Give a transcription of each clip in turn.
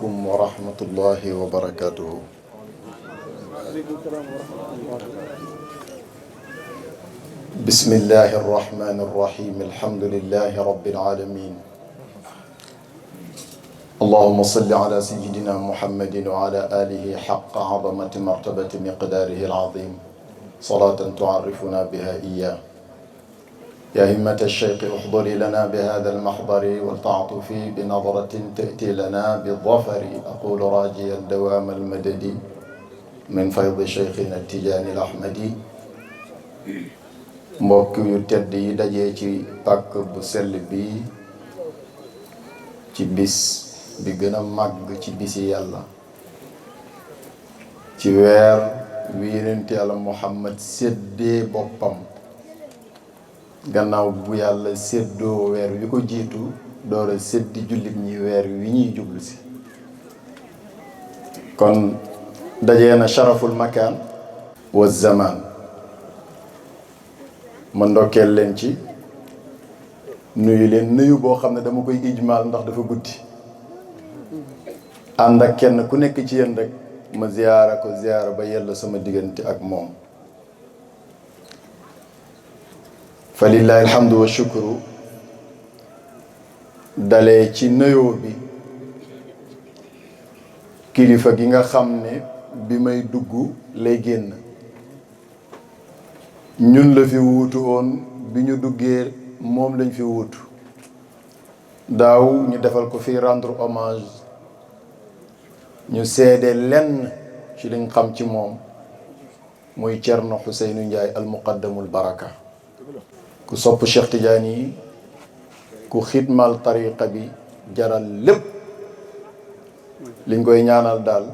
عليكم ورحمة الله وبركاته. بسم الله الرحمن الرحيم. الحمد لله رب العالمين. اللهم صل على سيدنا محمد وعلى آله حق عظمة مرتبة مقداره العظيم صلاة تعرفنا بها إياه. يا همة الشيخ احضري لنا بهذا المحضر ولتعطفي بنظرة تأتي لنا بالظفر. أقول راجيا دوام المدد من فيض شيخنا التجاني الأحمدي. mbokk yu tedd yi dajee ci pàkk bu sell bi ci bis bi gën a màgg ci bisi yàlla, ci weer wi yonent yàlla Muhammad séddee boppam gannaaw bu yàlla séddoo weer wi ko jiitu door a séddi jullit ñi weer wi ñuy jublu si. kon dajee na sharaful makaan wa zaman. ma ndokkeel leen ci nuyu leen nuyu boo xam ne dama koy ijmaal ndax dafa guddi, ànd ak kenn ku nekk ci yéen rek ma ziyaara ko ziyaara ba yella sama diggante ak moom. fa lillahi alhamdu wa shukru. dalee ci nuyoo bi kilifa gi nga xam ne bi may dugg lay génn, ñun la fi wuutu woon bi ñu duggee moom lañ fi wuutu. daaw ñu defal ko fi rendre hommage, ñu seede lenn ci liñ xam ci moom muy Cerno Xuseynu Njaay al muqaddamul baraka, ku sopp Cheikh Tidiane yi, ku xidmal tariqa bi jaral lépp. liñ koy ñaanal daal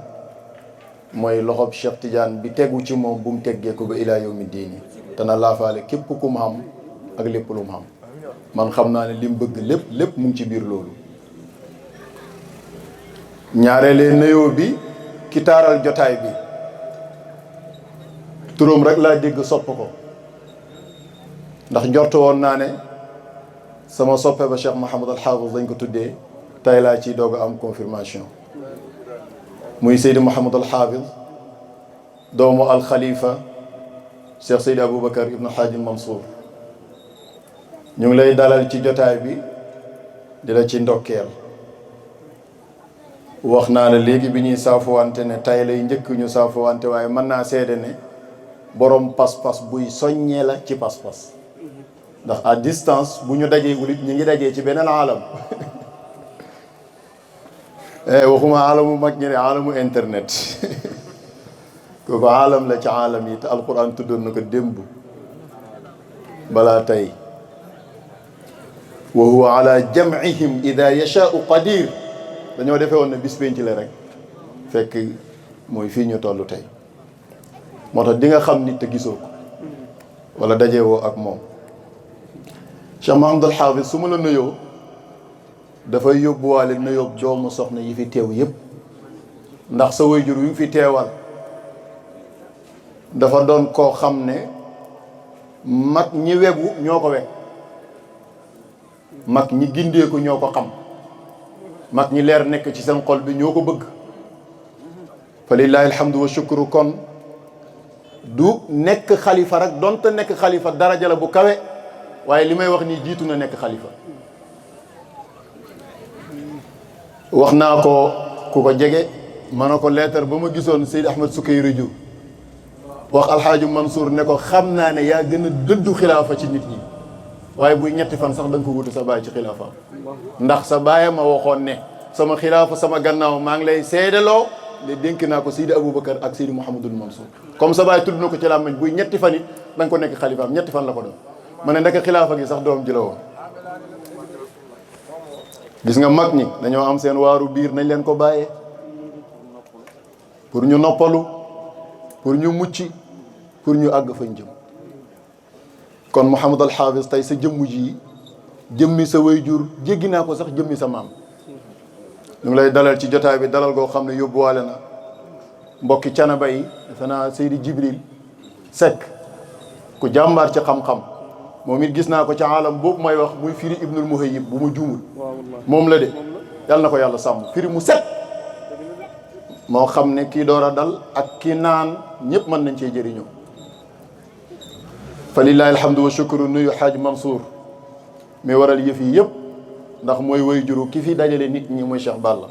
mooy loxob Cheikh Tidiane bi tegu ci moom bu mu teggee ko ba ilaa yawmi diini, dana laafaale képp ku mu xam ak lépp lu mu xam. man xam naa ne li mu bëgg lépp mu ngi ci biir loolu. ñaareelee nuyoo bi ki taaral jotaay bi, turam rek laa dégg sopp ko, ndax njort woon naa ne sama soppe ba Cheikh Mouhamadul Hafiz dañ ko tuddee, tay laa ciy doog a am confirmation. muy Seydi Mouhamadul Hafiz doomu al Khalifa Cheikh Seydi Aboubacar ibn Hadji Mansour. ñu ngi lay dalal ci jotaay bi di la ci ndokkeel. wax naa la léegi bi ñuy saafuwante ne tay lay njëkk ñu saafuwante, waaye mën naa seede ne borom pas-pas buy soññee la ci pas-pas, ndax à distance bu ñu dajee wulit ñu ngi dajee ci beneen alam. waxuma alamu mag ñi ne alamu internet. kooku alam la ci alam yi, te alquran tuddoon na ko démb balaa tey. wa huwa ala jam'ihim ida yashaau qadir. dañoo defee woon ne bis penc la rek, fekk mooy fii ñu toll tey. moo tax di nga xam nit te gisoo ko wala dajewoo ak moom. Cheikh Mahamadul Hafiz su ma la nuyoo dafay yóbbuwaale nuyoo doomu soxna yi fi teew yépp, ndax sa waajur wi fi teewal dafa doon koo xam ne mag ñi wegu ñoo ko weg, mag ñi gindeeku ñoo ko xam, mag ñi leer nekk ci seen xol bi ñoo ko bëgg. fa lillahi alhamdu wa shukru. kon du nekk xalifa rek, donte nekk xalifa daraja la bu kawe, waaye li may wax nii jiitu na nekk xalifa. wax naa ko ku ko jege, ma ne ko leetar ba ma gisoon Seydi Ahmed Sukayri Ju wax alxaaji Mansour ne ko xam naa ne yaa gën a dëddu xilaafa ci nit ñi, waaye buy ñetti fan sax da nga ko wutu sa baay ci xilaafa, ndax sa baay ma waxoon ne sama xilaafa sama gannaaw maa ngi lay seedeloo ne dénk naa ko Seydi Aboubacar ak Seydi Mouhamadul Mansour. comme sa baay tudd na ko ci làmmiñ, buy ñetti fan it da nga ko nekk xalifaam. ñetti fan la ko doon. ma ne ndeke xilaafa gi sax doom ji la woon. gis nga mag ñi dañoo am seen waaru biir, nañ leen ko bàyyee pour ñu noppalu, pour ñu mucc, pour ñu àgg fañ jëm. kon Mouhamadul Hafiz tey sa jëmm ji, jëmmi sa waajur jéggi naa ko sax jëmmi sa maam. ñu ngi lay dalal ci jotaay bi dalal goo xam ne yóbbuwaale na mbokki canaba yi. defe naa Seydi Jibril Seck ku jàmbaar ci xam-xam, moom it gis naa ko ci alam boobu may wax muy firi Ibnul Muhayyib bu mu juumul, moom la de. yàlla na ko yàlla sàmm, firi mu set moo xam ne kii door a dal ak kii naan ñëpp mën nañ cee jëriñoo fa lillahi alhamdu wa shukru nuyu Xaaj Mansour mi waral yëf yi yëpp ndax mooy way juru ki fi dajale nit ñi muy Cheikh Balla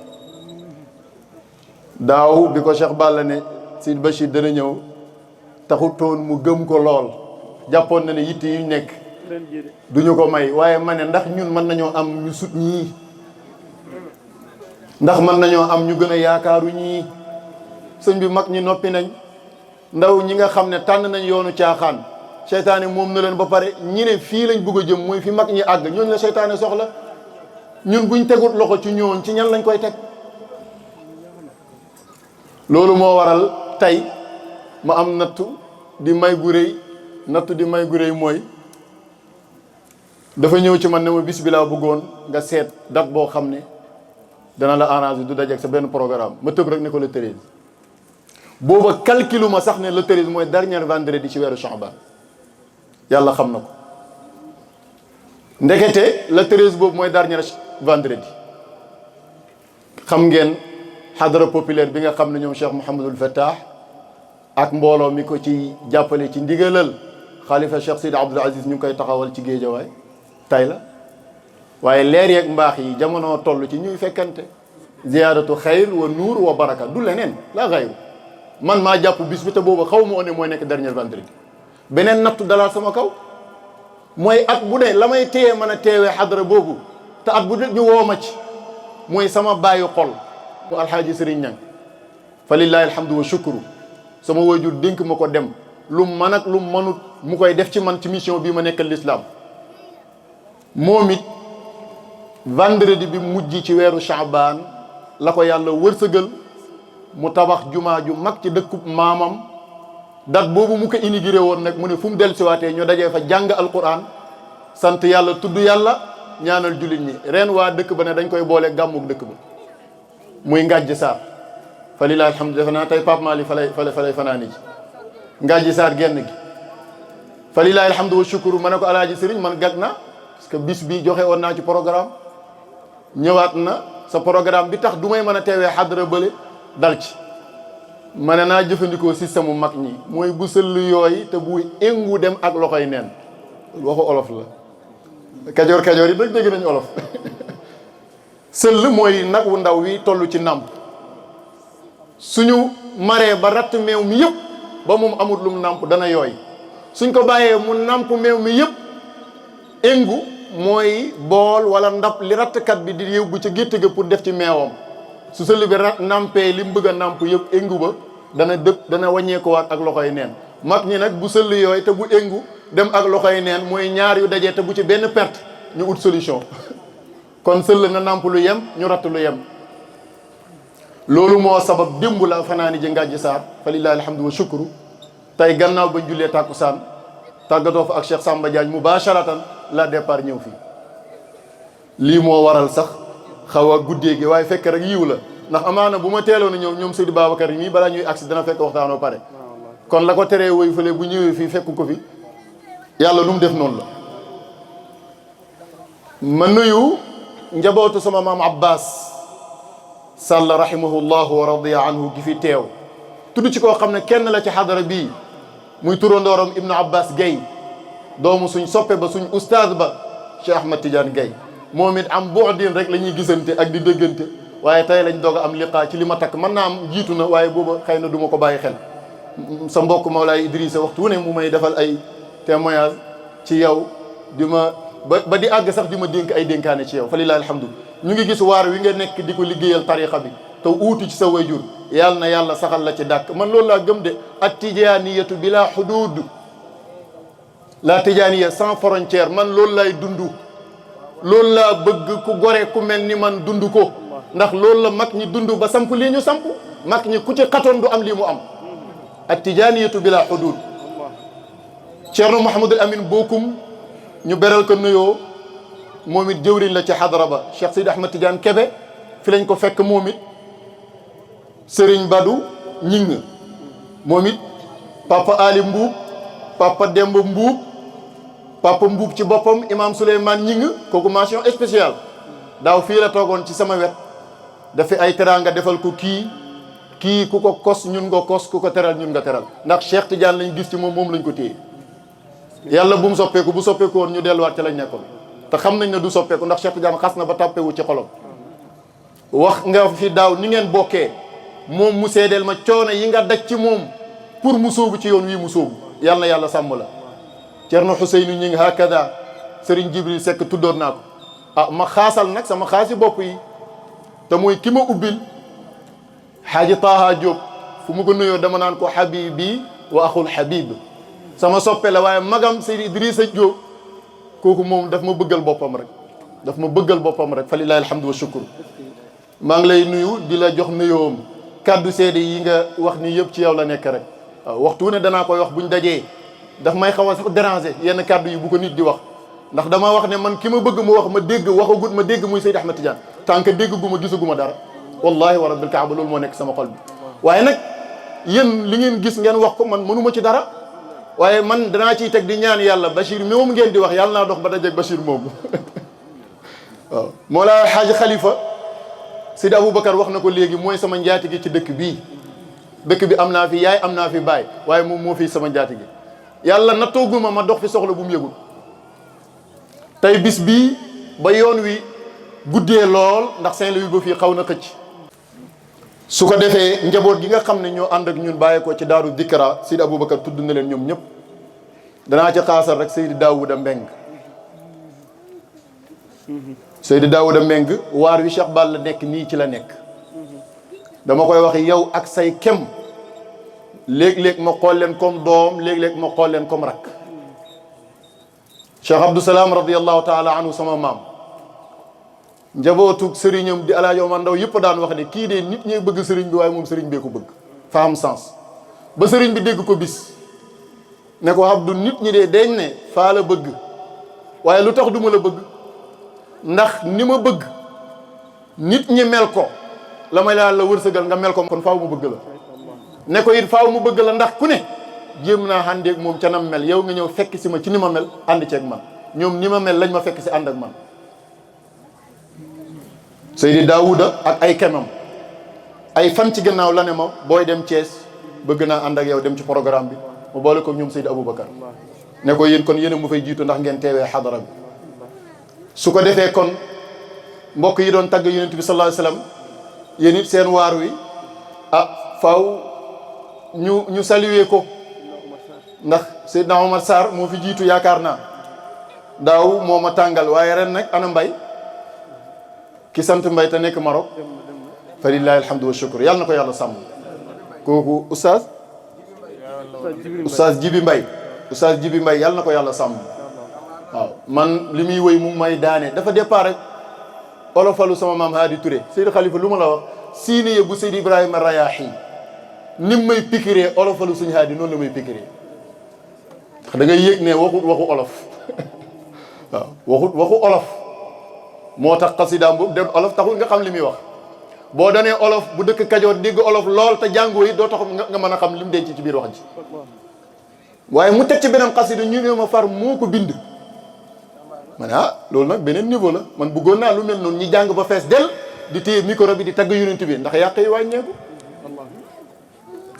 daaw bi ko Cheikh Balla ne Sidi Bachir dana ñëw taxutoon mu gëm ko lool jàppoon na ne yitte yu nekk duñu ko may waaye ma ne ndax ñun mën nañoo am ñu sut ñii ndax mën nañoo am ñu gën a yaakaaru ñii sëñ bi mag ñi noppi nañ ndaw ñi nga xam ne tànn nañ yoonu caaxaan seytaane moom na leen ba pare ñi ne fii lañ bëgg a jëm mooy fi mag ñi àgg ñooñu la seytaane soxla ñun buñ tegut loxo ci ñooñ ci ñan lañ koy teg loolu moo waral tey ma am nattu di may gu rëy nattu di may gu rëy mooy dafa ñëw ci man ne ma bis bi laa bëggoon nga seet date boo xam ne dana la arranger du dajeeg sa benn programme ma tëb rek ne ko le 13 booba calculu ma sax ne le 13 mooy dernier vendredi ci weeru Sha'ban yàlla xam na ko ndekete le 13 boobu mooy dernier vendredi xam ngeen xadara populaire bi nga xam ne ñoom Cheikh Mouhamadul Fattah ak mbooloo mi ko ci jàppale ci ndigalal xalifa Cheikh Sidi Abdoul Aziz ñu ngi koy taxawal ci géejawaay tay la waaye leer yeeg mbaax yi jamono toll ci ñuy fekkante ziyaadatu xayr wa nuur wa baraka du leneen la xayru man maa jàpp bis bi te booba xaw ma ne mooy nekk dernier vendredi beneen nattu dalal sama kaw mooy at bu ne la may téye mën a teewee xadara boobu te at bu ne ñu woo ma ci mooy sama bàyyi xol mu alxaaji sëriñ ñang fa lillahi alhamdu wa shukru sama waajur dénk ma ko dem lu man ak lu manut mu koy def ci man ci mission bii ma nekkal l'islam moom it vendredi bi mujj ci weeru Sha'ban la ko yàlla wërsëgal mu tabax jumaa ju mag ci dëkkub maamam date boobu mu ko inauguré woon nag mu ne fu mu dellusiwaatee ñu dajee fa jàng alquran sant yàlla tudd yàlla ñaanal jullit ñi ren waa dëkk ba ne dañ koy boole gàmmuk dëkk ba muy Ngàjj Saar fa lillahi alhamdu defe naa tey Pape Mali fa lay fanaani ji Ngàjj Saar genn gi fa lillahi alhamdu wa shukru ma ne ko alaaji sëriñ man gag na parce que bis bi joxe woon naa ci programme ñëwaat na sa programme bi tax du may mën a teewee xadra bële dal ci ma ne naa jëfandikoo système mu mag ñi mooy bu sëll yooyu te bu éngu dem ak loxoy neen waxu olof la kajoor yi nag dégg nañu olof sëll mooy nag wu ndaw wi toll ci nàmp suñu maree ba ratt meew mi yëpp ba moom amul lum nàmp dana yooy suñ ko bàyyee mu nàmp meew mi yëpp éngu mooy bool wala ndab li rattkat bi di yóbbu ca gétt ga pour def ci meewam su sëll bi nampee li mu bëgg a namp yëpp éngu ba dana wàññeekuwaat ak loxoy neen mag ñi nag bu sëll yooyu te bu éngu dem ak loxoy neen mooy ñaar yu dajee te bu ci benn perte ñu ut solution kon sëll na namp lu yem ñu ratt lu yem loolu moo sabab démb la fanaani ji Ngàjj Saar fa lillahi alhamdu wa shukru tey gannaaw ba jullee tàkkusaan tàggatoo fa ak Cheikh Samba Diagne mubasharatan la départ ñëw fii lii moo waral sax xaw a guddee gi waaye fekk rek yiw la ndax amaana bu ma teeloon a ñëw ñoom Seydou Babacar yi mii balaa ñuy agsi dana fekk waxtaanoo pare kon la ko teree woy fële bu ñëwee fii fekk ko fi yàlla lu mu def noonu la ma nuyu njabootu sama maam Abbas Sall rahimahullahu wa radiya anhu gi fi teew tudd ci koo xam ne kenn la ci xadara bii muy turandooram Ibnu Abbas Guèye doomu suñ soppe ba suñ ustaaz ba Cheikh Ahmad Tidiane Guèye moom it am bu'din rek la ñuy gisante ak di déggante waaye tey lañ doog a am liqaa ci li ma takk mën naa am jiitu na waaye booba xëy na du ma ko bàyyi xel sa mbokk Mawlaay Idrissa waxtu wu ne mu may defal ay témoignage ci yow di ma ba di àgg sax di ma dénk ay dénkaane ci yow fa lillahi alhamdu ñu ngi gis waar wi nga nekk di ko liggéeyal tariqa bi te uutu ci sa wayjur yàlla na yàlla saxal la ci dàkk man loolu laa gëm de at tijaaniyatu bila hudud la tijaaniya sans frontière man loolu lay dund loolu laa bëgg ku gore ku mel ni man dund ko ndax loolu la mag ñi dund ba samp lii ñu samp mag ñi ku ci xatoon du am lii mu am at tijaaniyatu bila hudud Ceerno Mouhamadul Amin Bokum ñu beral ko nuyoo moom it jëwriñ la ci xadara ba Cheikh Sidi Ahmad Tidiane Kebe fi lañ ko fekk moom it Serigne Badou Ñing moom it Papa Ali Mbuub Papa Demba Mbuub Papa Mbuub ci boppam Imam Souleymane Ñing kooku mention spéciale daaw fii la toogoon ci sama wet dafa ay teraanga defal ko kii kii ku ko kos ñun nga kos ku ko teral ñun nga teral ndax Cheikh Tidiane lañ gis ci moom moom lañ ko téye yàlla bu mu soppeeku bu soppeeku woon ñu delluwaat ci lañ nekkoon te xam nañ ne du soppeeku ndax Cheikh Tidiane xas na ba tàppewu ci xolam wax nga fi daaw ni ngeen bokkee moom mu seedeel ma coono yi nga daj ci moom pour mu sóobu ci yoon wii mu sóobu yàlla na yàlla sàmm la Cerno Xuseynu ñi ngi hakada Serigne Jibril Seck tuddoon naa ko ah ma xaasal nag sama xaasi bopp yi te mooy ki ma ubbil Xaaji Taha Diop fu mu ko nuyoo dama naan ko habibi wa axul habib sama soppe la waaye magam Seydi Idrissa Diop kooku moom daf ma bëggal boppam rek daf ma bëggal boppam rek fa lillahi alhamdu wa shukru maa ngi lay nuyu di la jox nuyoom kaddu seede yi nga wax ni yëpp ci yow la nekk rek waaw waxtu ne danaa koy wax buñ dajee daf may xaw a sax déranger yenn kaddu yi bu ko nit di wax ndax dama wax ne man ki ma bëgg mu wax ma dégg waxagut ma dégg muy Seydi Ahmed Tidiane tant que dégg gu ma gisaguma dara wallahi wa rabbil kaaba loolu moo nekk sama xol bi waaye nag yéen li ngeen gis ngeen wax ko man mënuma ci dara waaye man danaa ciy teg di ñaan yàlla Bachir moom ngeen di wax yàlla naa dox ba dajeeg Bachir moomu waaw moo laa Xaaji Xalifa Seydi Aboubacar wax na ko léegi mooy sama njaatige ci dëkk bii dëkk bi am naa fi yaay am naa fi baay waaye moom moo fi sama njaatige yàlla nattooguma ma dox fi soxla bu mu yëgul tey bis bii ba yoon wi guddee lool ndax Saint-Louis ba fii xaw na xëcc su ko defee njaboot gi nga xam ne ñoo ànd ak ñun bàyyi ko ci daaru Dikra Seydi Aboubacar tudd na leen ñoom ñëpp danaa ci xaasal rek Seydi Daouda Mbeng Seydi Daouda Mbeng waar wi Cheikh Balla nekk nii ci la nekk dama koy wax yow ak say kem léeg-léeg ma xool leen comme doom léeg-léeg ma xool leen comme rak Cheikh Abdou Salaam radiyallahu taala anhu sama maam njabootug sëriñam di Alaaji Omar Ndaw yëpp daan wax ne kii de nit ñi bëgg sëriñ bi waaye moom sëriñ bee ko bëgg fa am sens ba sëriñ bi dégg ko bis ne ko Abdou nit ñi de deñ ne faa la bëgg waaye lu tax du ma la bëgg ndax ni ma bëgg nit ñi mel ko la may laal la wërsëgal nga mel ko kon faaw mu bëgg la ne ko it faaw mu bëgg la ndax ku ne jéem naa àndeeg moom ca nam mel yow nga ñëw fekk si ma ci ni ma mel ànd ceeg man ñoom ni ma mel lañ ma fekk si ànd ak man Seydi Daouda ak ay kemam ay fan ci gannaaw la ne ma booy dem Thiès bëgg naa ànd ak yow dem ci programme bi mu boole ko ñoom Seydi Aboubacar ne ko yéen kon yéen a mu fay jiitu ndax ngeen teewee xadara bi su ko defee kon mbokk yi doon tagg yonent bi sallallahu alayhi wasallam yéen it seen waar wi faaw ñu saluer ko ndax Seydina Omar Sarr moo fi jiitu yaakaar naa daaw moo ma tàngal waaye ren nag ana mbay ki sant mbay te nekk Maroc fa lillahi alhamdu wa shukr yàlla na ko yàlla sàmm kooku oustaz Jibi Mbay oustaz Jibi Mbay yàlla na ko yàlla sàmm waaw man li muy woy mu may daane dafa départ rek olofalu sama maam Haadi Touré Seydi Khalifa lu ma la wax siiniye bu Seydi Ibrahima Rayaahi nim may pikiree olofalu suñu Haadi noonu la may pikiree da ngay yëg ne waxu olof waaw waxu olof moo tax xasidaam boobu dem olof taxul nga xam li muy wax boo danee olof bu dëkk Kajoor dégg olof lool te jàngoo yi doo tax nga mën a xam li mu denc ci biir wax ji waaye mu teg ci beneen xasida ñu ne ma far moo ko bind ma ne loolu nag beneen niveau la man bëggoon naa lu mel noonu ñi jàng ba fees del di téye micro bi di tagg yonent bi ndax yàq yi wàññeeku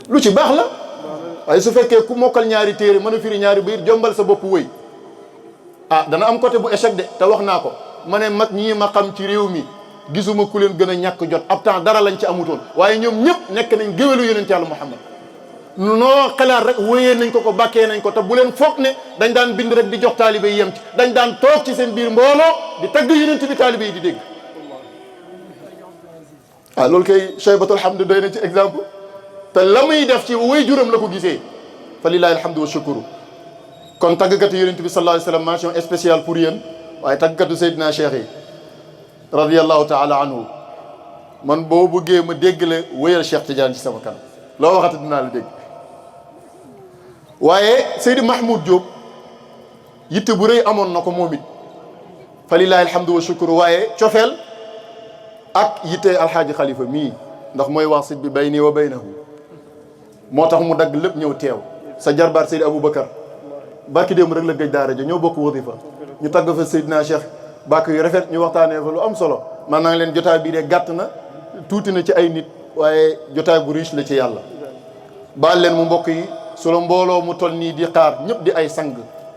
lu ci baax la waaye su fekkee ku mokkal ñaari téere mën a firi ñaari bayit jombal sa bopp wëy dana am côté bu échec de te wax naa ko ma ne mag ñii ma xam ci réew mi gisuma ku leen gën a ñàkk jot ab temps dara lañ ci amutoon waaye ñoom ñëpp nekk nañ géwélu yonent yàlla Muhammad noo xalaat rek wóyee nañ ko bàkkee nañ ko te bu leen foog ne dañ daan bind rek di jox taalibe yi yem ci dañ daan toog ci seen biir mbooloo di tagg yonent bi taalibe yi di dégg loolu kay Cheybatul Hamd doy na ci exemple te la muy def ci way juram la ko gisee fa lillahi alhamdu wa shukuru kon taggkatu yonent bi sallallahu alayhi wa sallam mention spéciale pour yéen waaye taggkatu Seydina Cheikh yi radiyallahu taala anhu man boo bëggee ma dégg la wéyal Cheikh Tidiane ci sama kanam loo waxati dinaa la dégg waaye Seydi Mahmoud Diop yitte bu rëy amoon na ko moom it fa lillahi alhamdu wa shukru waaye cofeel ak yitte alxaaji xalifa mii ndax mooy waasit bi bayni wa baynahu moo tax mu dagg lépp ñëw teew sa jarbaat Seydi Aboubacar barki démb rek la gëj daara ja ñoo bokk wasifa ñu tagg fa Seydina Cheikh bàkk yu rafet ñu waxtaanee fa lu am solo man naa leen jotaay bii de gàtt na tuuti na ci ay nit waaye jotaay bu riche la ci yàlla. baal leen mu mbokk yi su la mbooloo mu toll nii di xaar ñëpp di ay sang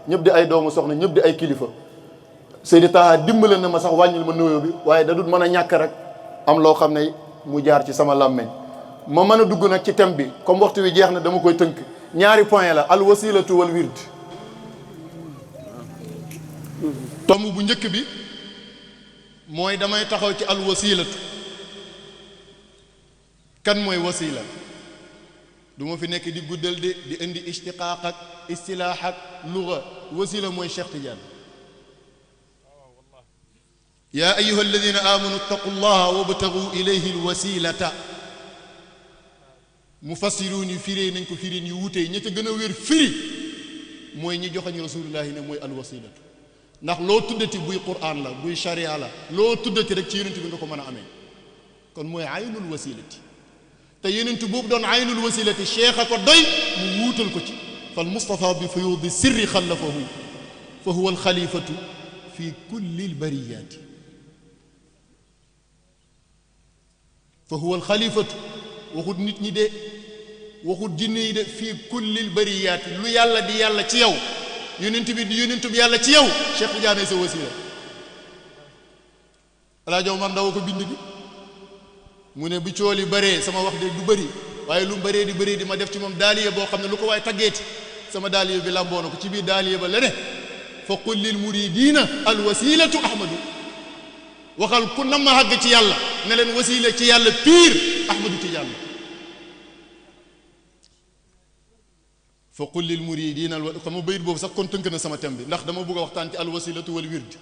ñëpp di ay doomu soxna ñëpp di ay kilifa Seydi Taha dimbale na ma sax wàññil ma nuyoo bi waaye da dul mën a ñàkk rek am loo xam ne mu jaar ci sama làmmeñ ma mën a dugg nag ci thème bi comme waxtu wi jeex na dama koy tënk ñaari point la al wasilatu wal wird. tomb bu njëkk bi mooy damay taxaw ci al wasilatu kan mooy wasila du ma fi nekk di guddal de di indi ishtiqaaq ak istilaax ak luga wasila mooy Cheikh Tidiane yaa ayyuha alladina amanu ittaqu llaha wabtagu ilayhi alwasilata mufassiruun yi firee nañ ko firin yu wutee ña ca gën a wér firi mooy ñi joxañ rasulullahi ne mooy alwasilatu ndax loo tuddati buy quraan la buy sharia la loo tuddati rek ci yonent bi nga ko mën a amee kon mooy aynul wasilati te yonent boobu doon aynul wasilati cheikh a ko doy mu wuutal ko ci fal mustafa bi fuyudi sirri xalafahu fa huwa alxalifatu fi kulli albariyati fa huwa alxalifatu waxut nit ñi de waxut jinne yi de fii kullil bariyaati lu yàlla di yàlla ci yow yonent bi di yonent bi yàlla ci yow Cheikh Tidiane sa wasila alaa jow man ndaw ko bind bi mu ne bu cool yi bëree sama wax de du bëri waaye lu mu bëree di ma def ci moom daaliye boo xam ne lu ko waaye taggeeti sama daaliye bi lamboo na ko ci biir daaliye ba lene fa qul lil muridina al wasilatu ahmadu waxal ku nam ma àgg ci yàlla ne leen wasila ci yàlla piir ahmadu Tidiane fa qul lil muridina xam nga bayit boobu sax kon tënk na sama thème bi ndax dama bëgg a waxtaan ci al wasilatu wal wird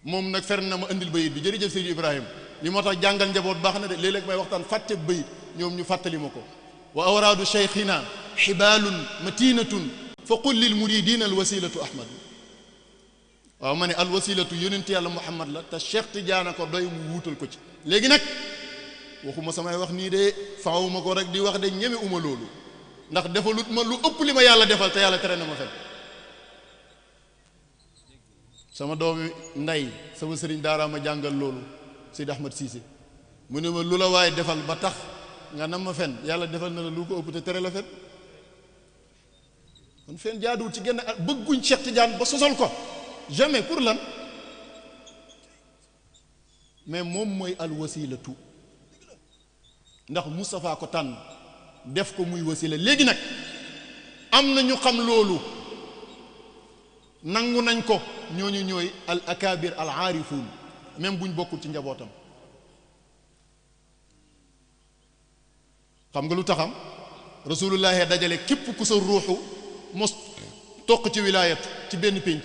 moom nag fer na ma indil bayit bi jërëjëf Seydi Ibrahima li moo tax jàngal njaboot baax na de léeg-léeg may waxtaan fàtte bayit ñoom ñu fàttali ma ko wa awraadu cheikhina xibaalun matinatun fa qul lil muridina al wasilatu ahmadu waaw ma ne al wasilatu yonent yàlla Muhammad la te Cheikh Tidiane ko doy mu wuutal ko ci léegi nag waxuma samay wax nii de faawuma ko rek di wax de ñeme uma loolu ndax defalut ma lu ëpp li ma yàlla defal te yàlla tere na ma fen sama doomi nday sama sëriñ daara ma jàngal loolu Seydi Ahmad Cissé mu ne ma lu la waaye defal ba tax nga nam ma fen yàlla defal na la lu ko ëpp te tere la fen kon fen jaaduwul ci genn bëgguñ Cheikh Tidiane ba sosal ko jamais pour lan mais moom mooy al wasilatu ndax Moustapha ko tànn def ko muy wasila léegi nag am na ñu xam loolu nangu nañ ko ñooñu ñooy al akabir al aarifuun même buñ bokkul ci njabootam xam nga lu taxam rasulullahi dajale képp ku sa ruuxu mos toq ci wilaayatu ci benn pénc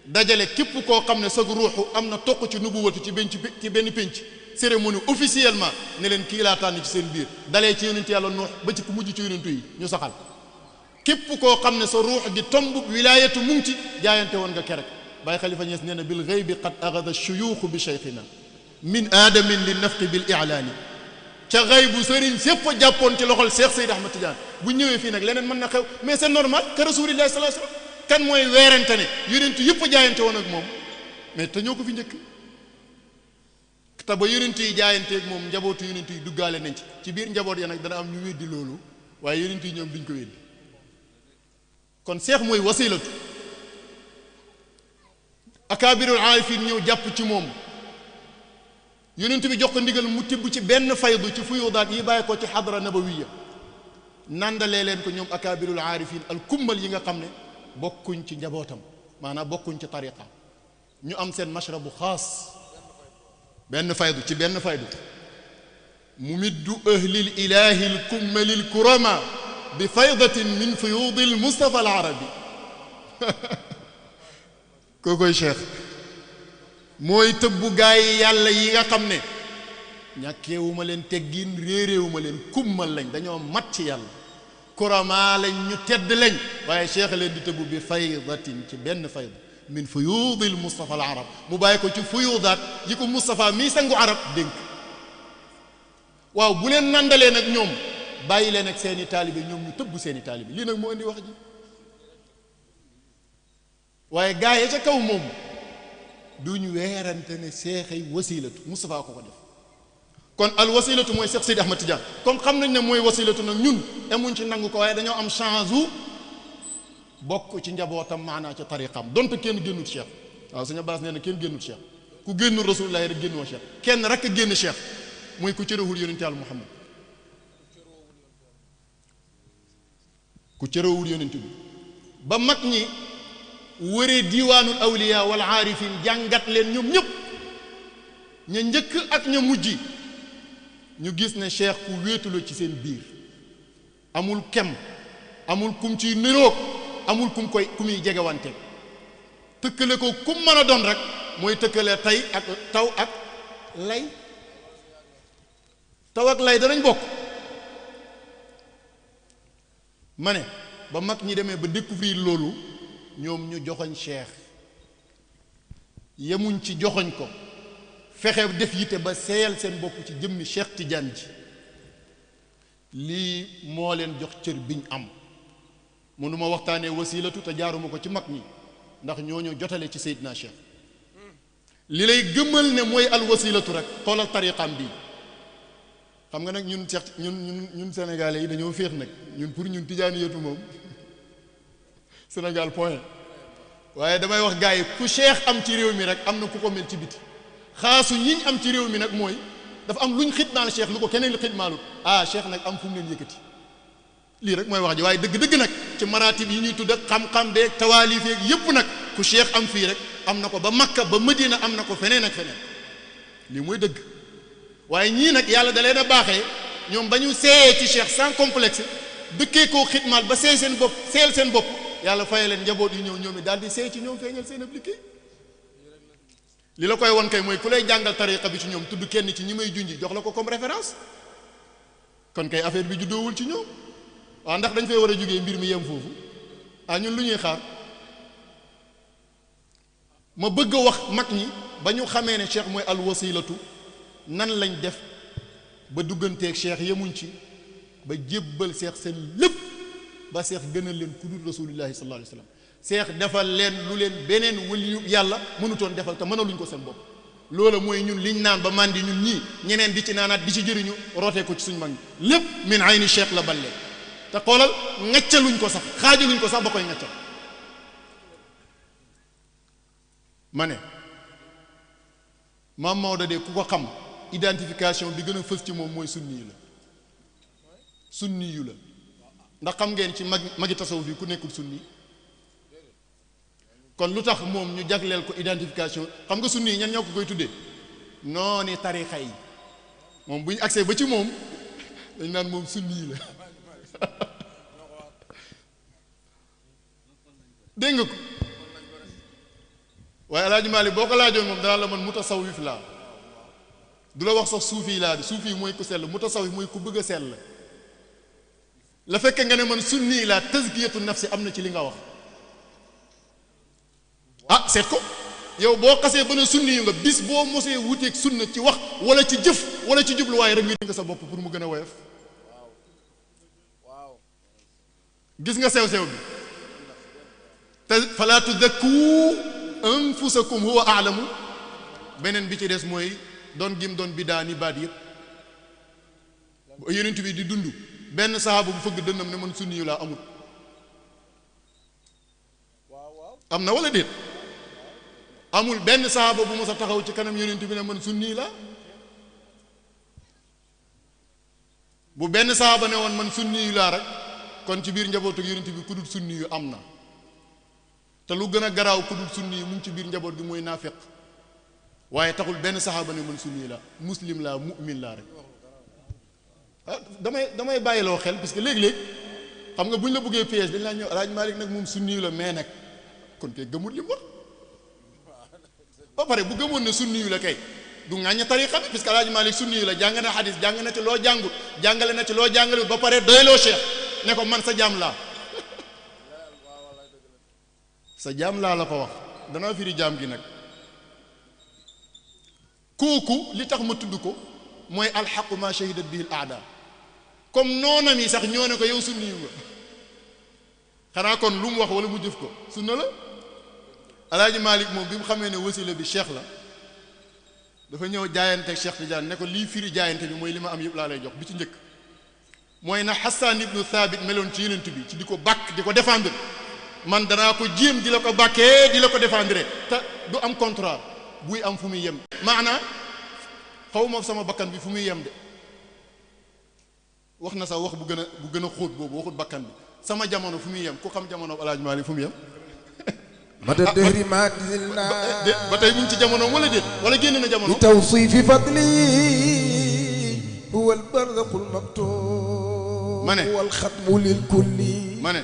dajale képp koo xam ne sa ruuxu am na toq ci nubuwatu ci benn pénc cérémonie officiellement ne leen kii laa tànn ci seen biir dalee ci yonent yàlla Nuux ba ci ku mujj ci yonentu yi ñu saxal képp koo xam ne sa ruux gi tomb wilaayatu mu ngi ci jaayante woon nga kerek Baye Khalifa Niass nee na bil ghaybi qad aghada shuyuukh bi cheikhina min aadamin li nafqi bil i'laani ca ghaybu sëriñ sépp a jàppoon ci loxol Cheikh Seydi Ahmad Tidiane bu ñëwee fii nag leneen mën na xew mais c'est normal que rasulillahi sallallahu alayhi wasallam kan mooy weerante ne yonentu yëpp a jaayante woon ak moom mais te ñoo ko fi njëkk te ba yonentu yi jaayanteeg moom njabootu yonentu yi duggaale nañ ci biir njaboot ya nag dana am ñu weddi loolu waaye yonentu yi ñoom duñ ko weddi kon seex mooy wasilatu akaabirul aarifin ñëw jàpp ci moom yonentu bi jox ko ndigal mu tibb ci benn faydu ci fuyudaat yi bàyyi ko ci xadra nabawiya nandalee leen ko ñoom akaabirul aarifin al kummal yi nga xam ne bokkuñ ci njabootam maanaam bokkuñ ci tariqa ñu am seen mashrabu xaas benn faydu ci benn faydu mumiddu ahlil ilahi l kummalil kurama bi faydatin min fuyudil mustafa al arabi kookoy cheikh mooy tëbbu gaay yi yàlla yi nga xam ne ñàkkeewuma leen teggin réeréewuma leen kummal lañ dañoo mat ci yàlla kurama lañ ñu tedd lañ waaye cheikh leen di tëbbu bi faydatin ci benn fayda min fuyudil mustafa al arab mu bàyyi ko ci fuyudaat yi ko Moustapha mii sangu arab dénk waaw bu leen nandalee nag ñoom bàyyi leen ak seeni taalibe ñoom ñu tëbb seeni taalibe lii nag moo indi wax ji waaye gaa yi ca kaw moom duñu weerante ne seexay wasilatu Moustapha ko ko def kon al wasilatu mooy Cheikh Seydi Ahmad Tidiane comme xam nañ ne mooy wasilatu nag ñun emuñ ci nangu ko waaye dañoo am chance u bokk ci njabootam maanaa ci tariqam donte kenn génnut Cheikh waaw suñu baas nee na kenn génnut Cheikh ku génnul rasulullah rek génnoo Cheikh kenn rek a génn Cheikh muy ku cërewul yonente Yàlla Muhammad ku cërewul yonente bi ba mag ñi wëree diiwaanul awliya wal aarifin jàngat leen ñoom ñëpp ña njëkk ak ña mujj ñu gis ne Cheikh ku wéetuloo ci seen biir amul kem amul kum ciy niroog amul kum muy jegewante tëkkale ko kum mën a doon rek mooy tëkkale tey ak taw ak lay taw ak lay danañ bokk ma ne ba mag ñi demee ba découvrir loolu ñoom ñu joxoñ Cheikh yemuñ ci joxoñ ko fexe def yitte ba seeyal seen bopp ci jëmmi Cheikh Tidiane ji lii moo leen jox cër biñ am mënuma waxtaanee wasilatu te jaaruma ko ci mag ñi ndax ñooñu jotale ci Seydina Cheikh li lay gëmal ne mooy al wasilatu rek xoolal tariqam bii xam nga nag ñun Cheikh ñun sénégalais yi dañoo féex nag ñun pour ñun tijaaniyatu moom Sénégal point waaye damay wax gars yi ku Cheikh am ci réew mi rek am na ku ko mel ci biti xaasu ñiñ am ci réew mi nag mooy dafa am luñ xitmaal Cheikh lu ko keneen li xitmaalut Cheikh nag am fu mu leen yëkkati lii rek mooy wax ji waaye dëgg-dëgg nag ci maratib yi ñuy tudd ak xam-xam beeg tawaalif yeeg yépp nag ku Cheikh am fii rek am na ko ba Makka ba Madina am na ko feneen ak feneen lii mooy dëgg waaye ñii nag yàlla da leen a baaxee ñoom ba ñu seeyee ci Cheikh sans complexe dëkkee koo xitmaal ba seey seen bopp seel seen bopp yàlla faye leen njaboot yi ñëw ñoom it daal di seey ci ñoom feeñal seen ab liggéey li la koy won kay mooy ku lay jàngal tariqa bi ci ñoom tudd kenn ci ñi may junji jox la ko comme référence kon kay affaire bi juddoowul ci ñoom waaw ndax dañ fay war a jógee mbir mi yem foofu ñun lu ñuy xaar ma bëgg a wax mag ñi ba ñu xamee ne Cheikh mooy al wasilatu nan lañ def ba dugganteeg Cheikh yemuñ ci ba jébbal Cheikh seen lépp ba Cheikh gënal leen ku dul rasulillahi sallallahu alayhi wa sallam Cheikh defal leen lu leen beneen waliyu yàlla mënutoon defal te mënaluñ ko seen bopp loola mooy ñun liñ naan ba màndi ñun ñii ñeneen di ci naanaat di ci jëriñu rootee ko ci suñ mag ñi lépp min ayni Cheikh la ballee te xoolal ngaccaluñ ko sax xaajaluñ ko sax ba koy ngaccal ma ne maam Maodo de ku ko xam identification bi gën a fës ci moom mooy sunni yu la ndax xam ngeen ci magi tasawuf yi ku nekkul sunni kon lu tax moom ñu jagleel ko identification xam nga sunni yi ñan ñoo ko koy tuddee nooni tarixa yi moom bu ñu agsee ba ci moom dañ naan moom sunni la dégg nga ko waaye Alaaji Maalik boo ko laajoon moom danaa la man mutasawwif laa du la wax sax suufi laa de suufi mooy ku sell mutasawwif mooy ku bëgg a sell la fekke nga ne man sunni laa tazkiyatu nafsi am na ci li nga wax seet ko yow boo xasee ba ne sunni yu nga bis boo mosee wuteeg sunna ci wax wala ci jëf wala ci jubluwaay rek nga sa bopp pour mu gën a woyof gis nga sew-sew bi te fala tudakku anfusakum huwa a'lamu beneen bi ci des mooy doon gim doon biddaa ni baat yëpp yonent bi di dund benn sahaaba bu fëgg dënnam ne man sunni yu laa amul am na wala déet amul benn sahaaba bu mos a taxaw ci kanam yonent bi ne man sunni la bu benn sahaaba ne woon man sunni yu laa rek kon ci biir njabootu yonent bi ku dul sunni yu am na te lu gën a garaaw ku dul sunni yu mu ngi ci biir njaboot gi mooy naafeq waaye taxul benn sahaaba ne man sunni la muslim laa mu'min laa rek damay bàyyiloo xel parce que léeg-léeg xam nga bu ñu la bëggee piège dañ laa ñëw Alaaji Maalik nag moom sunni yu la mais nag kon kay gëmul li mu wax ba pare bu gëmoon ne sunni yu la kay du ŋàñña tariqa bi parce que Alaaji Maalik sunni yu la jàng na xadis jàng na ci loo jàngut jàngale na ci loo jàngale ba pare doyloo Cheikh ne ko man sa jaam laa sa jaam laa la ko wax danaa firi jaam gi nag kooku li tax ma tudd ko mooy alxaqu ma shahidat bihi al aada comme noonam yi sax ñoo ne ko yow sunni yu nga xanaa kon lu mu wax wala mu jëf ko sunna la Alaaji Maalik moom bi mu xamee ne wasila bi cheikh la dafa ñëw jaayante ak Cheikh Tidiane ne ko lii firi jaayante bi mooy li ma am yëpp laa lay jox bi ci njëkk mooy na Hassan ibnu Thabit meloon ci yenent bi ci di ko bàkk di ko défendre man danaa ko jéem di la ko bàkkee di la ko défendre te du am contrat buy am fu muy yem maana xaw ma sama bakkan bi fu muy yem de wax na sax wax bu gën a xóot boobu waxut bakkan bi sama jamono fu muy yem ku xam jamono Alaaji Maalik fu mu yem mata dëhri ma dilna ba tey mu ngi ci jamono wala déet wala génn na jamono li tawsifi fadli huwa albarzaqu almaktub ma ne huwa alxatmu lil kulli ma ne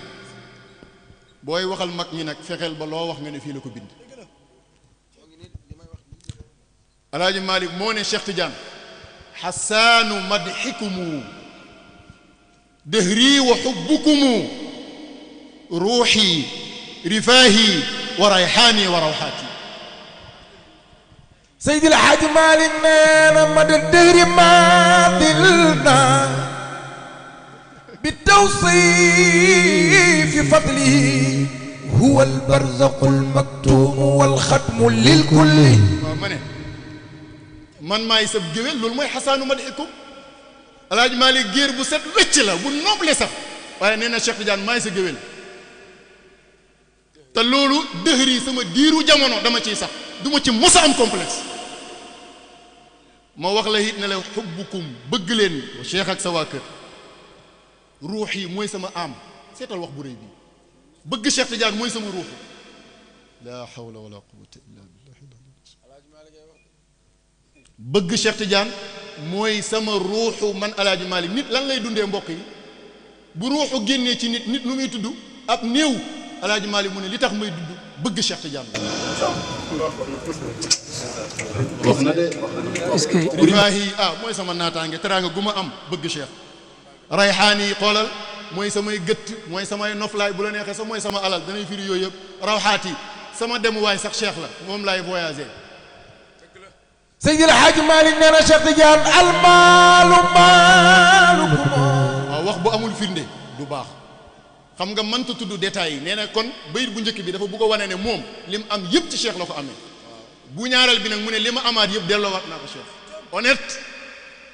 booy waxal mag ñi nag fexeel ba loo wax nga ne fii la ko bind Alaaji Maalik moo ne Cheikh Tidiane xasaanu madxikumu dëhri wa xubbukumu ruuxi rifaahi wa rayxaani wa rawxaati Seydi El Hadji Malick nee na mada dëhri maadilna bi tawsifi fadlihi huwa albarzaqu almaktuum walxatmu lilkulli waaw ma ne man maay sab géwél loolu mooy xasaanu madxikum Alaaji Maalik géer bu set wecc la bu noble sax waaye nee na Cheikh Tidiane maay sa géwél te loolu dëhri sama diiru jamono dama ciy sax du ma ci mos a am complexe ma wax la it ne la xubbukum bëgg leen Cheikh ak sa waa kër ruux yi mooy sama am seetal wax bu rëy bi bëgg Cheikh Tidiane mooy sama ruuxu laa hawla wala quwwata illa billah bëgg Cheikh Tidiane mooy sama ruuxu man Alaaji Maalik nit lan lay dundee mbokk yi bu ruuxu génnee ci nit nu muy tudd ab néew Alaaji Maalik mu ne li tax may dudd bëgg Cheikh Tidiane wax na de est-ce que rifaahi mooy sama naataange teraanga gu ma am bëgg Cheikh rayxaan yi xoolal mooy samay gëtt mooy samay noflaay bu la neexee sax mooy sama alal danay firi yooyu yëpp rawxaat yi sama demuwaay sax Cheikh la moom laay voyager Seydi El Hadji Malick nee na Cheikh Tidiane almaalu maalukum waaw wax bu amul firnde du baax xam nga mënta tudd détails yi nee na kon bayit bu njëkk bi dafa bëgg a wane ne moom li mu am yëpp ci Cheikh la ko amee bu ñaareel bi nag mu ne li ma amaat yëpp delloowaat naa ko Cheikh honnête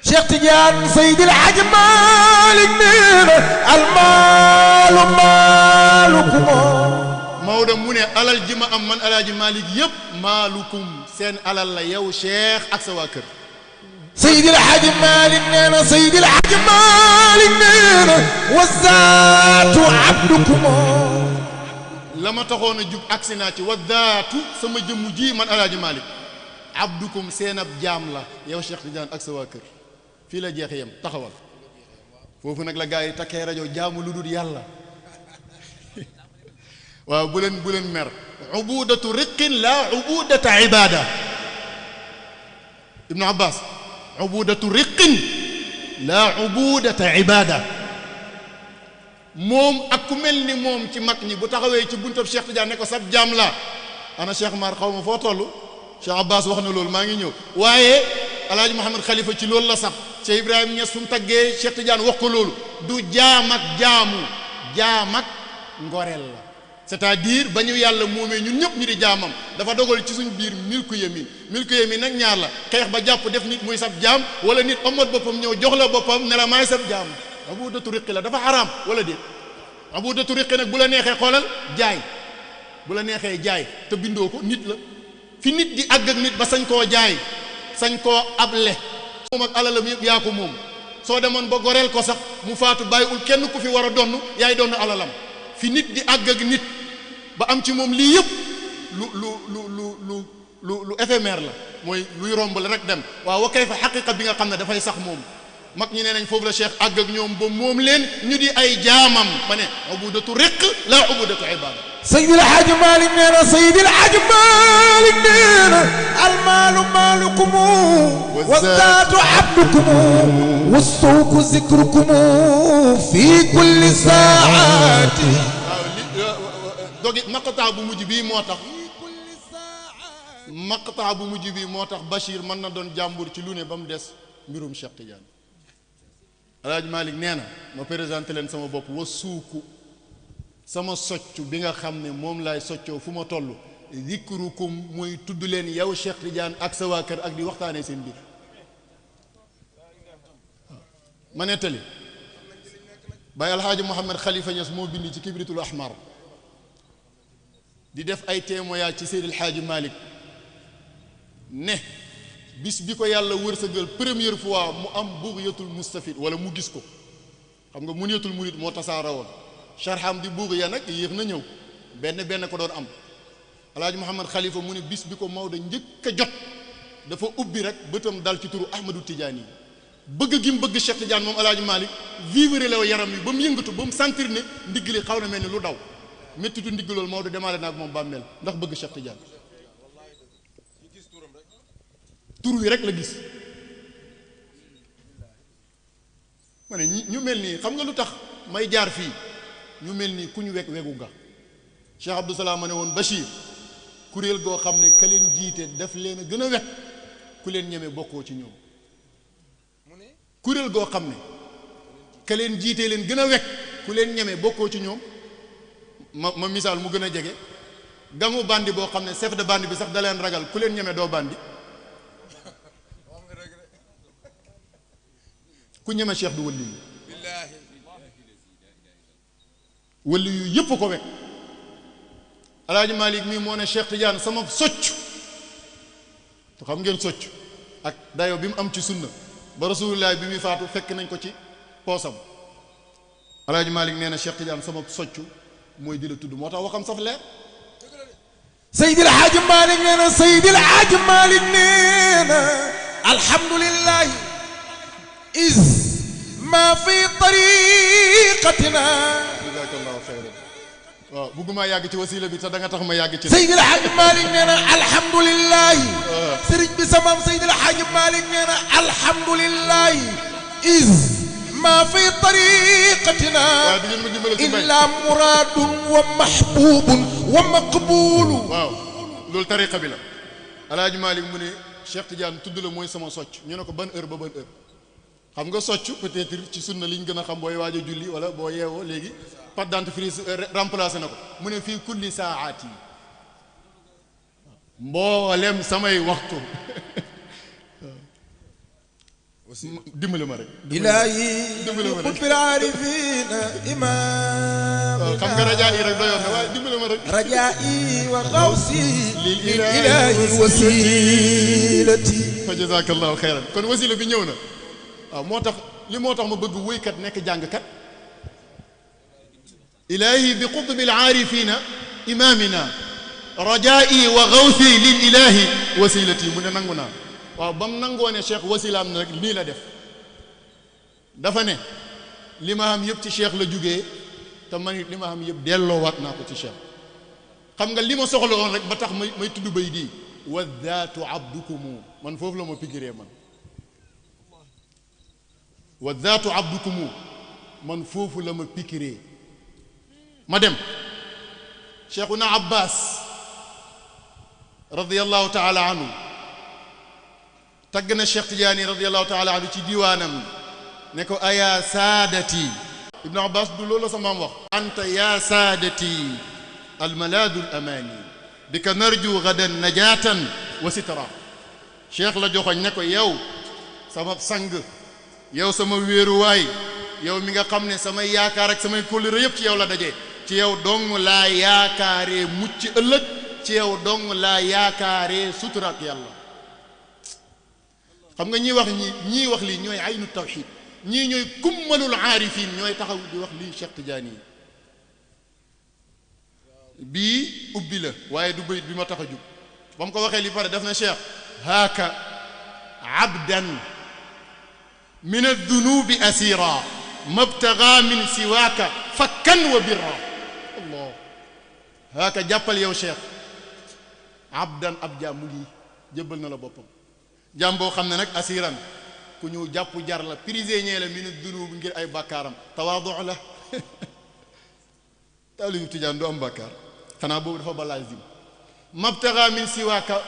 Cheikh Tidiane Seydi El Hadji Malick nee na almaalu maalukum Maodo mu ne alal ji ma am man Alaaji Maalik yëpp maalukum seen alal la yow Cheikh ak sa waa kër Seydi El Hadji Malick nee na Seydi El Hadji Malick nee na wazaatu abdukum la ma taxoon a jug agsi naa ci wazaatu sama jëmm ji man Alaaji Maalik abdukum seen ab jaam la yow Cheikh Tidiane ak sa waa kër fii la jeexe yem taxawal foofu nag la gaa yi takkee rajo jaamu lu dul yàlla waaw bu leen mer ubudatu riqin la ubudata ibada Ibnu Abbas ubudatu riqin la ubudata ibada moom ak ku mel ni moom ci mag ñi bu taxawee ci buntab Cheikh Tidiane ne ko sab jaam la ana Cheikh Mar xaw ma foo toll Cheikh Abbas wax na loolu maa ngi ñëw waaye Alaaji Mouhamed Khalifa ci loolu la sax Cheikh Ibrahima Niass fu mu taggee Cheikh Tidiane wax ko loolu du jaam ak jaamu jaam ak ngoreel la c'est-à-dire ba ñu yàlla moomee ñun ñëpp ñu di jaamam dafa dogal ci suñ biir milku yamin nag ñaar la xeex ba jàpp def nit muy sab jaam wala nit amat boppam ñëw jox la boppam ne la maay sab jaam abudatu riqi la dafa xaraam wala déet abudatu riqi nag bu la neexee xoolal jaay bu la neexee jaay te bindoo ko nit la fi nit di àgg ak nit ba sañ koo jaay sañ koo able moom ak alalam yëpp yaa ko moom soo demoon ba goreel ko sax mu faatu bàyyiwul kenn ku fi war a donn yaay donn alalam fi nit di àgg ak nit ba am ci moom lii yëpp lu éphémère la mooy luy romb la rek dem waaw wa kay fa xaqiqa bi nga xam ne dafay sax moom mag ñi nee nañ foofu la Cheikh àgg ak ñoom ba moom leen ñu di ay jaamam ma ne ubudatu riq la ubudatu ibada Seydi El Hadji Malick nee na Seydi El Hadji Malick nee na almaalu maalukum wassaatu abdukum wassuuku zikrukum fi kulli saati dogi maqtaa bu mujj bii moo tax maqtaa bu mujj bii moo tax Bachir mën na doon jàmbur ci lu ne ba mu des mbirum Cheikh Tidiane Alaaji Malick nee na ma présenté leen sama bopp wa suuku sama soccu bi nga xam ne moom laay soccoo fu ma toll zikrukum mooy tudd leen yow Cheikh Tidiane ak sa waa kër ak di waxtaanee seen biir ma nettali Baye Alhaaji Mouhamed Khalifa Niass moo bind ci Kibritul Ahmar di def ay témoignage ci Seydi El Hadji Malick ne bis bi ko yàlla wërsëgal première fois mu am bughyatul mustafid wala mu gis ko xam nga muniyatul murid moo tasaara woon sharham di bughya nag yéex na ñëw benn ko doon am Alhaaji Mouhamed Khalifa mu ne bis bi ko Maodo njëkk a jot dafa ubbi rek bëtam dal ci turu Ahmadou Tidiane yi bëgg gi mu bëgg Cheikh Tidiane moom Alhaaji Malick vivre la yaram wi ba mu yëngatu ba mu sentir ne ndigg li xaw na mel ni lu daw méttitu ndigg loolu Maodo demaale na ak moom bàmmeel ndax bëgg Cheikh Tidiane tur wi rek la gis ma ne ñu mel nii xam nga lu tax may jaar fii ñu mel nii ku ñu wegu nga Cheikh Abdou Salam ma ne woon Bachir kuréel goo xam ne ka leen jiite daf leen a gën a wekk ku leen ñeme bokkoo ci ñoom kuréel goo xam ne ka leen jiite leen gën a wekk ku leen ñeme bokkoo ci ñoom ma misaal mu gën a jege gangu bandi boo xam ne chef de bande bi sax da leen ragal ku leen ñeme doo bandi ku ñeme cheikh du wëlli yu wëlli yu yëpp ko wekk Alaaji Malick mii moo ne Cheikh Tidiane sama socc te xam ngeen socc ak dayo bi mu am ci sunna ba rasulullah bi muy faatu fekk nañ ko ci poosam Alaaji Malick nee na Cheikh Tidiane sama socc mooy di la tudd moo tax waxam saf leer Seydil Hadji Malick nee na Seydil Hadji Malick nee na alhamdulillah is ma fi tariqatina jazakallahu xayran waaw bëgguma yàgg ci wasila bi te da nga tax ma yàgg ci Seydil Hadji Malick nee na alhamdulillah sëriñ bi sama Seydil Hadji Malick nee na alhamdulillah is ما في طريقتنا إلا مراد ومحبوب ومقبول waaw loolu tariqa bi la Alaaji Malick mu ne Cheikh Tidiane tudd la mooy sama socc ñu ne ko ban heure ba ban heure xam nga socc peut-être ci sunna liñ gën a xam booy waaj a julli wala boo yeewoo léegi pâte dentifrice remplacé na ko mu ne fii kulli saati mboolem samay waxtu dimbali ma rek ilaahi qutbil aarifina imaam xam nga rajaa yi rek doyoon na waaye dimbali ma rek rajaa'i wa xawsi lil ilaahi wasilati fa jazakallahu xayran kon wasila bi ñëw na waaw moo tax ma bëgg wéykat nekk jàngkat ilaahi bi qutbil aarifina imaamina rajaa'i wa xawsi lil ilaahi wasilati mu ne nangu naa waaw ba mu nangoo ne cheikh wasilaam na rek nii la def dafa ne li ma xam yëpp ci cheikh la jugee te man it li ma xam yëpp delloowaat naa ko ci cheikh xam nga li ma soxla woon rek ba tax may tudd bay di wa zaatu abdukumu man foofu la ma pikiree man wa zaatu abdukumu man foofu la ma pikiree ma dem cheikhuna abbas radiyallahu taala anhu tagg na Cheikh Tidiane radiyallahu taala anhu ci diwaanam ne ko aya saadati ibnu abbas du loolu la sa maam wax anta ya saadati almaladu alamani bika narju gadan najatan wa sitra cheikh la joxoñ ne ko yow sama sang yow sama wéeruwaay yow mi nga xam ne samay yaakaar ak samay kóllëre yëpp ci yow la daje ci yow dong laa yaakaaree mucc ëllëg ci yow dong laa yaakaaree sutura ak yàlla xam nga ñii wax lii ñooy aynu tawxid ñii ñooy kummalul aarifin ñooy taxaw di wax lii Cheikh Tidiane yi bii ubbi la waaye du bayit bi ma tax a jug ba mu ko waxee li pare def na Cheikh haaka abdan min addunubi asira mabtaga min siwaaka fakkan wa birra allah haaka jàppal yow Cheikh abdan ab jaam mu ngi jëbbal na la boppam jaam boo xam ne nag asiran ku ñu jàpp jar la prisonnier la min dunub ngir ay bàkkaaram tawaadu la taalibu Tijaan du am bàkkaar xanaa boobu dafa ba lazim mabtaga min siwaaka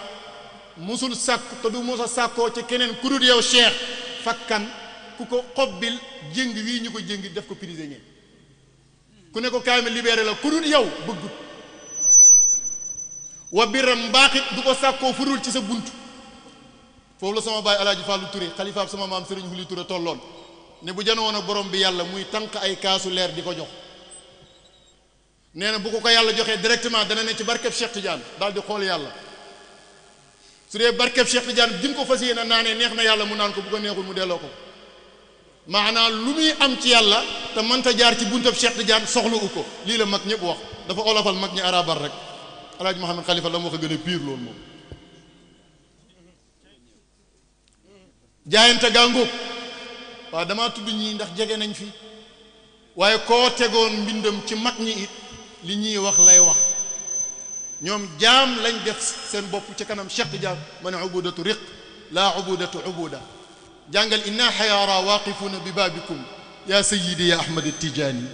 musul sàkk te du musa sàkkoo ci keneen ku dul yow cheikh fakkan ku ko xobbil jéng wii ñu ko jéng def ko prisonnier ku ne ko kaay ma libéré la ku dul yow bëggut wa biram mbaaxit du ko sàkkoo furul ci sa bunt foofu la sama baay alaaji Fàllu Ture xalifaab sama maam Sëriñ Xuli Ture tolloon ne bu janoon ak borom bi yàlla muy tànk ay kaasu leer di ko jox nee na bu ko yàlla joxee directement dana ne ci barkeb Cheikh Tidiane daal di xool yàlla su dee barkeb Cheikh Tidiane jim ko fas yéene naanee neex na yàlla mu naan ko bu ko neexul mu delloo ko maanaam lu muy am ci yàlla te mënta jaar ci buntab Cheikh Tidiane soxla u ko lii la mag ñëpp wax dafa olofal mag ñi arabal rek alaaji Mouhamed Khalifa la mu wax a gën a pire loolu moom jaayante gàngoog waaw damaa tudd ñii ndax jege nañ fi waaye koo tegoon mbindam ci mag ñi it li ñuy wax lay wax ñoom jaam lañ def seen bopp ci kanam Cheikh Tidiane ma ne ubudatu riq laa ubudatu ubuda jàngal inna xayaara waaqifuna bi baabikum ya sayyidi ya ahmad tijaani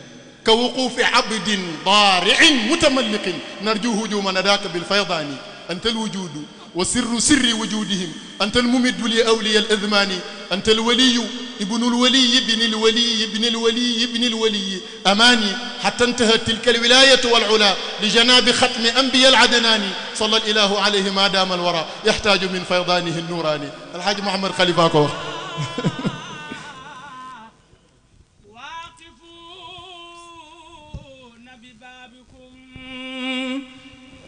ka wuquufi abdin daariin mutamalliqin narju hujuma nadaaka bilfaydaani anta alwujudu wa sirru sirri wujudihim anta almumiddu li awliya aladmaani anta alwaliyu ibnu alwaliyi ibni alwaliyi ibni alwaliyi ibni alwaliyi amaani xatta intahat tilka alwilayatu walula li janabi xatmi anbiya aladnaani salla alilahu alayhi ma daama alwara yaxtaaju min faydaanihi alnuuraani alxaaji Mouhamed Khalifa ko wax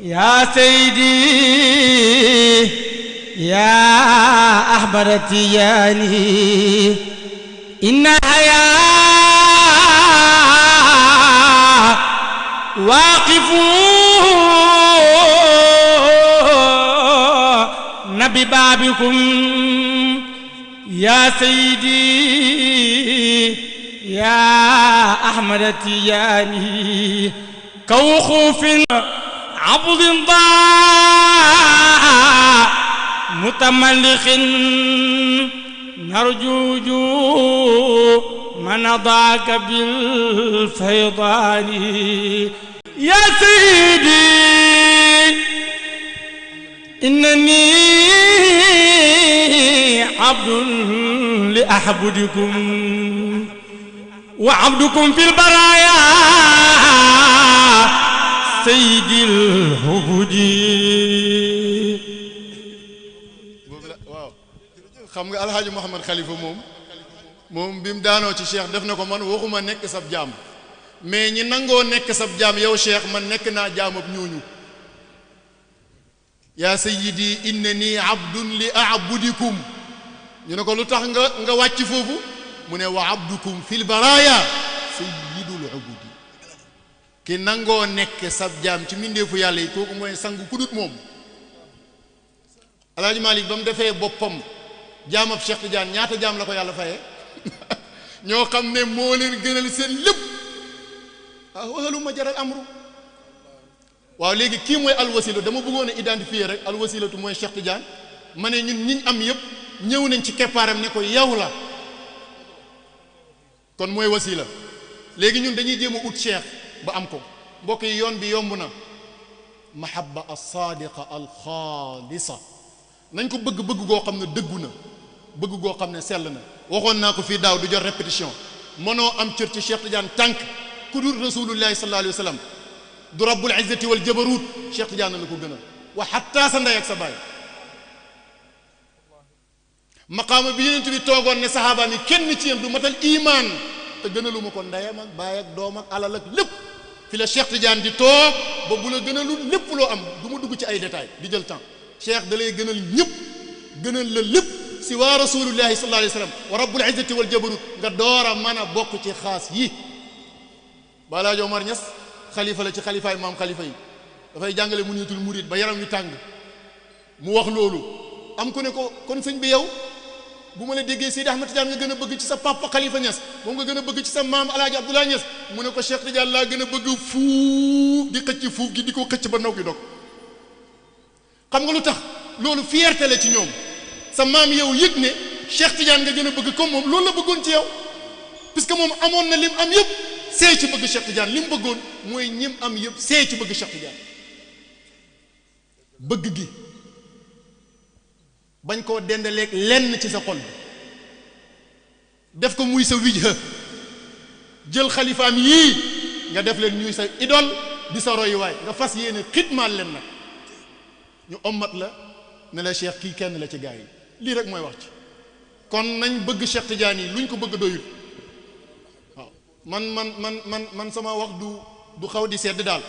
يا سيدي يا أحمد التجاني إن الحياة واقفون ببابكم يا سيدي يا أحمد التجاني كوخوف عبد ضاع متملق نرجوج من ضاك بالفيضان يا سيدي إنني عبد لأحبدكم وعبدكم في البرايا سيدي الهبودي waaw xam nga alxaaji Mouhamed Khalifa moom bi mu daanoo ci cheikh def na ko man waxuma nekk sab jaam mais ñi nangoo nekk sab jaam yow cheikh man nekk naa jaamab ñooñu yaa sayyidi innani abdun li a'budikum ñu ne ko lu tax nga wàcc foofu mu ne wa abdukum fil baraya sayyidul ubudi ki nangoo nekk sab jaam ci mbindeefu yàlla yi kooku mooy sangu kudut moom alaaji Malik ba mu defee boppam jaamab Cheikh Tidiane ñaata jaam la ko yàlla fayee ñoo xam ne moo leen gënal seen lépp ah waxalu ma jaral amru waaw léegi kii mooy alwasila dama bëggoon a identifier rek alwasilatu mooy Cheikh Tidiane ma ne ñun ñiñ am yëpp ñëw nañ ci keppaaram ne ko yow la kon mooy wasila léegi ñun dañuy jéem a ut cheikh ba am ko mbokk yi yoon bi yomb na mahabba as-sadiqa al-xaalisa nañ ko bëgg-bëgg goo xam ne dëggu na bëgg goo xam ne sell na waxoon naa ko fii daaw du jot répétition mënoo am cër ci Cheikh Tidiane tànk ku dul rasulullahi sallallahu alayhi wa sallam du rabbul izzati wal jabarut Cheikh Tidiane la ko gënal wa hatta sa ndey ak sa baay maqaama bi yenent bi toogoon ne sahaaba mi kenn ci yéen du matal iman te gënaluma ko ndeyam ak baay ak doom ak alal ak lépp fi la Cheikh Tidiane di toog ba bu la gënalul lépp loo am du ma dugg ci ay détails di jël temps Cheikh da lay gënal ñëpp gënal la lépp si waa rasulullahi sallallahu alayhi wa sallam wa rabbul izzati wal jabarut nga door a mën a bokk ci xaas yi balaa joo Omar Niass xalifa la ci xalifaay maam xalifa yi dafay jàngale muniyatul murid ba yaram wi tàng mu wax loolu am ku ne ko kon sëñ bi yow bu ma la déggee Seydi Ahmad Tidiane nga gën a bëgg ci sa papa Khalifa Niass moom nga gën a bëgg ci sa maam Alaaji Abdoulaye Niass mu ne ko Cheikh Tidiane laa gën a bëgg fuuf di xëcc fuuf gi di ko xëcc ba naw gi dog xam nga lu tax loolu fierté la ci ñoom sa maam yow yëg ne Cheikh Tidiane nga gën a bëgg comme moom loolu la bëggoon ci yow puisque moom amoon na lim am yëpp seey ci bëgg Cheikh Tidiane li mu bëggoon mooy ñim am yëpp seey ci bëgg Cheikh Tidiane bëgg gi bañ koo dendaleeg lenn ci sa xol bi def ko muy sa wijha jël xalifaam yii nga def leen ñuy sa idole di sa royuwaay nga fas yéene xitmaal leen nag ñu ommat la ne la Cheikh kii kenn la ci gaa yi lii rek mooy wax ci kon nañ bëgg Cheikh Tidiane yi luñ ko bëgg doyul waaw man sama wax du xaw di sedd daal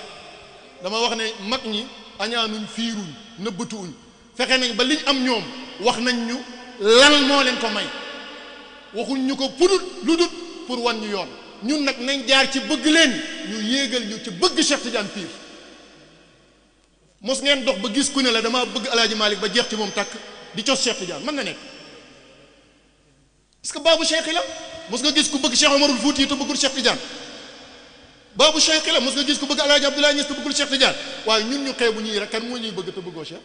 dama wax ne mag ñi añaanuñ fiiruñ nëbbatuuñ fexe nañ ba liñ am ñoom wax nañ ñu lan moo leen ko may waxuñ ñu ko pudut lu dut pour wan ñu yoon ñun nag nañ jaar ci bëgg leen ñu yéegal ñu ci bëgg Cheikh Tidiane Pire mos ngeen dox ba gis ku ne la dama bëgg Alaaji Malick ba jeex ci moom tàkk di cos Cheikh Tidiane mën na nekk parce que baabu Cheikh la mos nga gis ku bëgg Cheikh Omarul Fouti te bëggul Cheikh Tidiane baabu Cheikh la mos nga gis ku bëgg Alaaji Abdoulaye Niass te bëggul Cheikh Tidiane waaye ñun ñu xeebu ñii rek kan moo ñuy bëgg te bëggoo Cheikh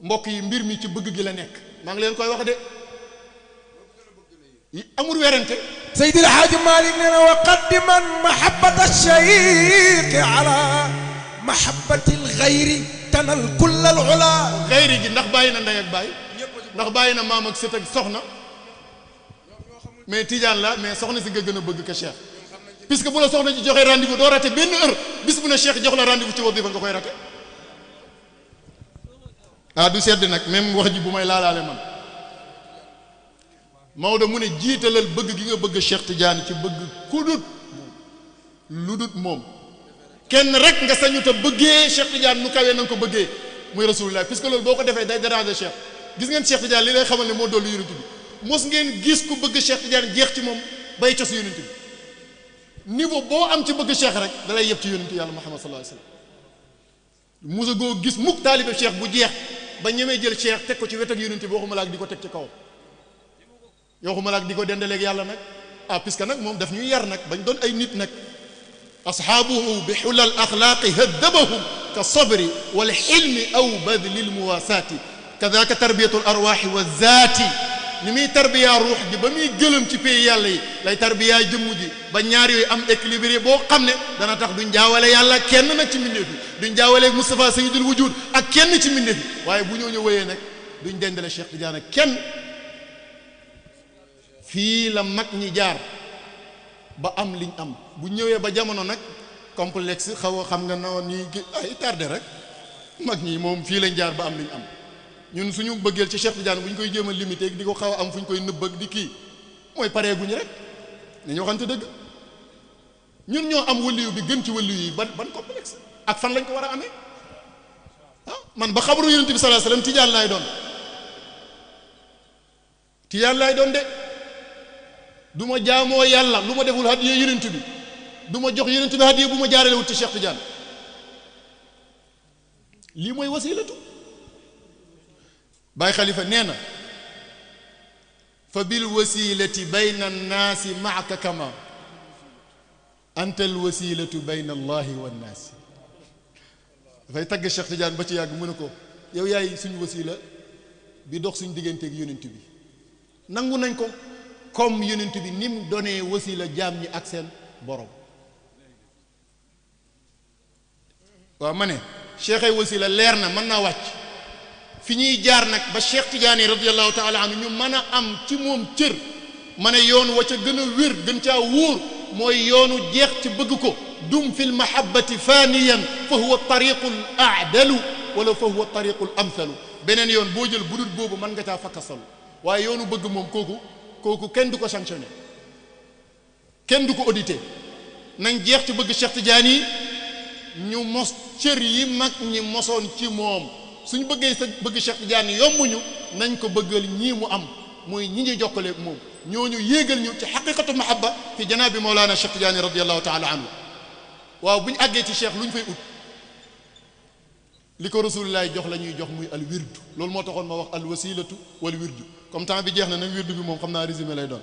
mbokk yi mbir mi ci bëgg gi la nekk maa ngi leen koy wax de amul werante Seydi El Hadji Malick nee na wa qaddiman mahabbata ash-shaykh ala mahabbati al-ghayri tanal kull al-ula ghayri gi ndax bàyyi na ndey ak baay ndax bàyyi na maam ak sët ak soxna mais Tidiane la mais soxna si nga gën a bëgg ka Cheikh puisque bu la soxna ci joxee rendez-vous doo raté benn heure bis bu ne Cheikh jox la rendez-vous ci wadifa nga koy raté ah du sedd nag même wax ji bu may laalaale man Maodo mu ne jiitalal bëgg gi nga bëgg Cheikh Tidiane ci bëgg ku dut lu dut moom kenn rek nga sañu te bëggee Cheikh Tidiane nu kawee na nga ko bëggee muy rasulullah puisque loolu boo ko defee day déranger Cheikh gis ngeen Cheikh Tidiane li lay xamal ne moo dolli yonent bi mos ngeen gis ku bëgg Cheikh Tidiane jeex ci moom bay cos yonent bi niveau boo am ci bëgg Cheikh rek da lay yëpp ci yonent yàlla Muhammad sallallahu alayhi wasallam mosa goo gis mukk taalibe Cheikh bu jeex ba ñemee jël Cheikh teg ko ci wet ak yonent bi waxuma la ak di ko teg ci kaw waxuma la ak di ko dendaleeg yàlla nag ah puisque nag moom daf ñuy yar nag bañ doon ay nit nag asxaabuhu bi xulal axlaaqi haddabahum ka sabri wal xilmi aw badlil muwaasaati kadaka tarbiyatu al arwaaxi wa zaati ni muy tarbiyaa ruux gi ba muy gëlëm ci pays yàlla yi lay tarbiyaa jëmm ji ba ñaar yooyu am équilibre boo xam ne dana tax duñ jaawale yàlla kenn nag ci mbindeef bi duñ jaawale Moustapha Sayyidul Wujud ak kenn ci mbindeef bi waaye bu ñoo wëyee nag duñ dendale Cheikh Tidiane ak kenn fii la mag ñi jaar ba am liñ am bu ñëwee ba jamono nag complexe xaw a xam nga noonu nii ay tardé rek mag ñi moom fii lañ jaar ba am liñ am ñun suñu bëggeel ci Cheikh Tidiane bu ñu koy jéem a limité di ko xaw a am fu ñu koy nëbb ak di kii mooy paree guñu rek nañu waxante dëgg ñun ñoo am waliyu bi gën ci waliyu yi ban complexe ak fan lañ ko war a amee ah man ba xabaru yonent bi sallallahu alayhi wasallam Tidiane laay doon Tidiane laay doon de du ma jaamoo yàlla lu ma deful hadiya yonent bi du ma jox yonent bi hadiya bu ma jaarale wut ci Cheikh Tidiane lii mooy wasilatu Baay Xalifa nee na fa bil wasilati bayna annaasi maaka kama anta al wasilatu bayna allahi wannaasi dafay tagg Cheikh Tidiane ba ci yàgg mu ne ko yow yaay suñu wasila bi dox suñu digganteeg yonent bi nangu nañ ko comme yonent bi ni mu donee wasila jaam ñi ak seen borom waaw ma ne cheikh ay wasila leer na mën naa wàcc fi ñuy jaar nag ba Cheikh Tidiane radiyallahu taala anhu ñu mën a am ci moom cër ma ne yoon wa ca gën a wér gën caa wóor mooy yoonu jeex ci bëgg ko dum fi lmahabati faniyan fa huwa tariqu l aadalu wala fa huwa tariqu l amthalu beneen yoon boo jël budul boobu mën nga caa fakkasalu waaye yoonu bëgg moom kooku kenn du ko sanctionné kenn du ko audité nañ jeex ci bëgg Cheikh Tidiane yi ñu mos cër yi mag ñi mosoon ci moom suñ bëggee sa bëgg Cheikh Tidiane yombuñu nañ ko bëggal ñii mu am muy ñi ñu jokkaleeg moom ñooñu yéegal ñu ci xaqiqatu mahabba fi janaabi Mawlana Cheikh Tidiane radiyallahu taala anhu waaw bu ñu àggee ci Cheikh lu ñu fay ut li ko rasulullah jox la ñuy jox muy al wirdu loolu moo taxoon ma wax al wasilatu wal wirdu comme temps bi jeex na nag wirdu bi moom xam naa résumé lay doon